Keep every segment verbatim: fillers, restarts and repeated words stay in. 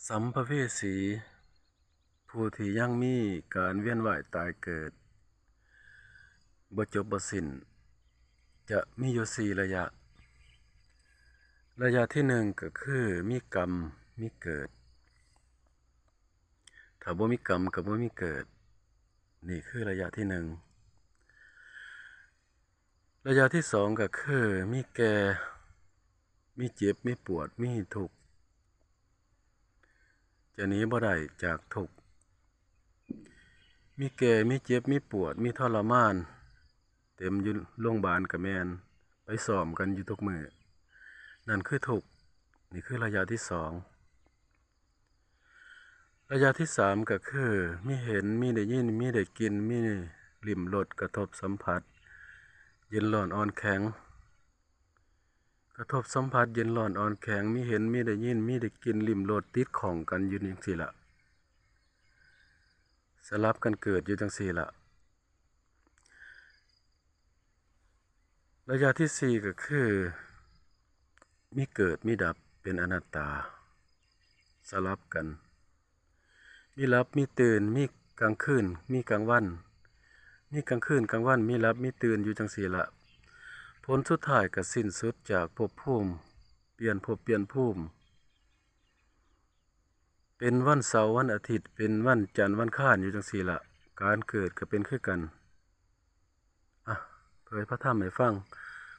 สัมภเวสี ผู้ที่ยังมีการเวียนว่ายตายเกิดบ่จบบ่สิ้น จะมีอยู่สี่ระยะ ระยะที่หนึ่งก็คือมีกรรมมีเกิด ถ้าบ่มีกรรมก็บ่มีเกิด นี่คือระยะที่หนึ่ง ระยะที่สองก็คือมีแก่ มีเจ็บ มีปวด มีทุกข์ จะหนีบ่ได้จากทุกข์ มีแก่ มีเจ็บ มีปวด มีทรมาน เต็มอยู่โรงพยาบาลก็แม่น ไปซ่อมกันอยู่ทุกมื้อ นั่นคือทุกข์ นี่คือระยะที่สอง ระยะที่สามก็คือ มีเห็น มีได้ยิน มีได้กลิ่น มีลิ้มรส กระทบสัมผัส เย็นร้อนอ่อนแข็ง กระทบสัมผัส เย็นร้อนอ่อนแข็ง มีเห็น มีได้ยิน มีได้กลิ่น ลิ้มรส ติดข้องกันอยู่จังซี้ละ สลับกันเกิดอยู่จังซี้ละ ระยะที่สี่ก็คือ มีเกิด มีดับ เป็นอนัตตา สลับกัน มีหลับ มีตื่น มีกลางคืน มีกลางวัน มีกลางคืน กลางวัน มีหลับ มีตื่นอยู่จังซี้ละ ผลสุดท้ายก็สิ้นสุดจากภพภูมิ เปลี่ยนภพเปลี่ยนภูมิ เป็นวันเสาร์ วันอาทิตย์ เป็นวันจันทร์ วันอังคาร อยู่จังซี้ละ การเกิดก็เป็นคือกัน อ่ะ เผยพระธรรมให้ฟัง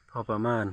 พอประมาณ